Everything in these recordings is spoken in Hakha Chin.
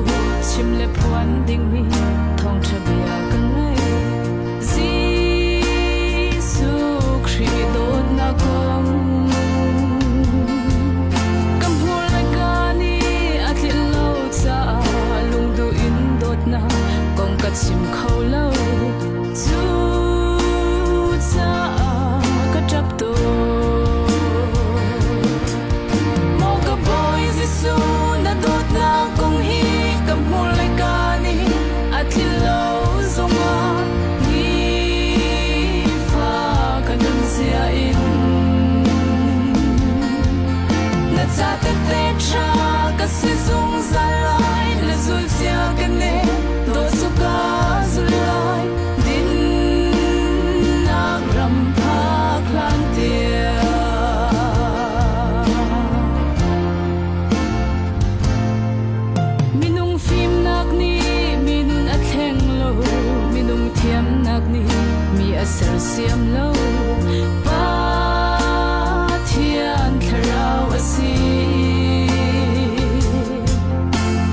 phu chim le phuan dingmi thawngṭha bia ka ngei. Jesuh Khrih dawtnak kong ka hmur le ka nih a tlinh lo caah lungduh in dawtnak kong ka chim kho lo. Cucaah ka ṭap tawn. Maw ka Bawi Jesuh, na dawtnak kong hi ka hmur le ka nih a tlinh lo zongah nifa ka nunzia in na ca tete ṭha ka si zungzal lai, na zulcia ka ne dawt cu ka zul lai, dinnak ram phak hlan tiang. Minung fimnak nih minun a thleng lo, minung thiamnak nih mi a sersiam lo. Pathian thlarau a si.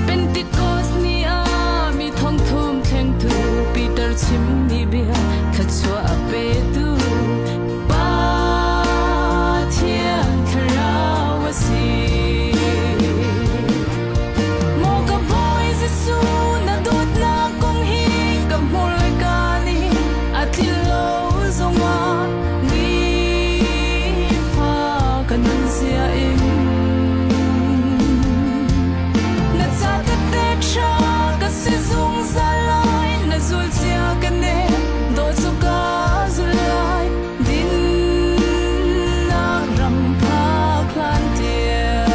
Pentecost ni ah mi thongthum thlengtu Peter chimmi bia thluachuah a petu Pathian thlarau a si. Maw ka Bawi Jesuh, na dawtnak kong hi ka hmur le ka nih a tlinh lo zongah nifa ka nunzia in na ca tete ṭha ka si zungzal lai, na zulcia ka ne dawh cu ka zul lai, dinnak ram phak hlan tiang.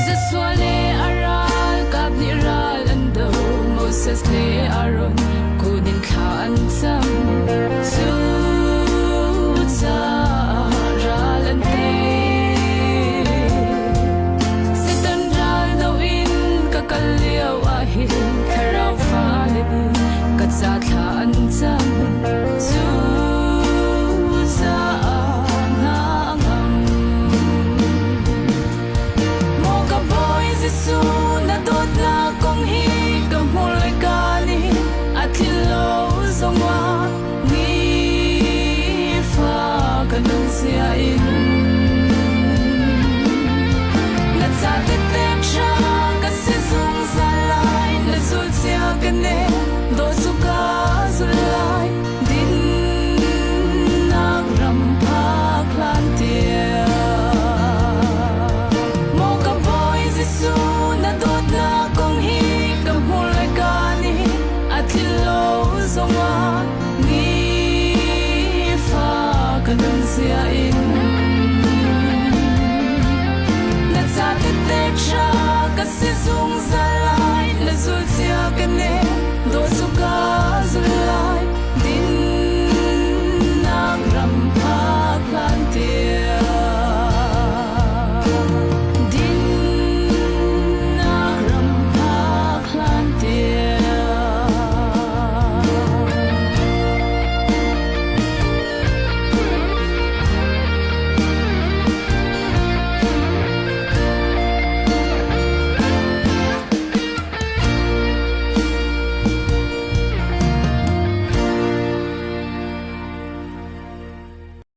Joshua le a ralkap nih ral an do, Moses le Aaron kun in thla an cam. Cucaah ral an tei. Satan ral do in ka kal lio ah hin thlarau fale nih ka ca thla an cam. Cucaah hna a ngam. Maw ka Bawi Jesuh, na dawtnak kong hi ka hmur le ka nih a tlinh lo zongah nifa ka nunzia in.